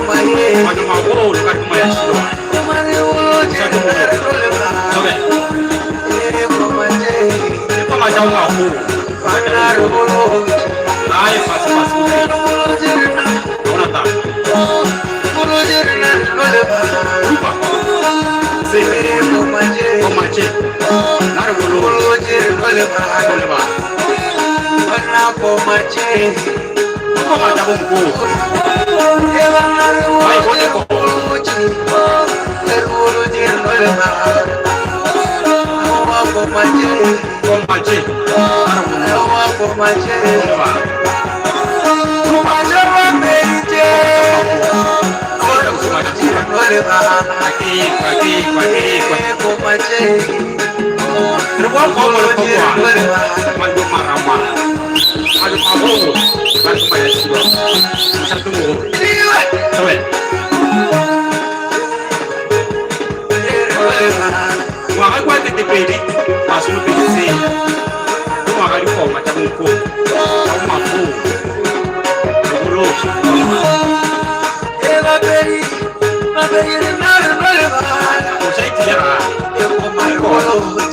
Madumagolo ka tuma ya Tšhilwane. Thobela. Ke koma tša ngwagolo. Gae fase fase bophelo. Ga ona taba. Rupa. Se. Koma tše. Na re bolotše. Go lebala. Ke koma tša bonkoko. Ba e bone koma. Koma tše. Na re bolotše. Go lebala. Re boa kgomo le kgokwana, madumaramana, madumagolo, ba tuma ya Tšhilwane, mošatomogolo. Thobela. Ngwaga ke wa 2026, ke ngwaga dikoma tša bonkoko, tša bomagolo, re bolotše, go lebala. Koša e tlile gae.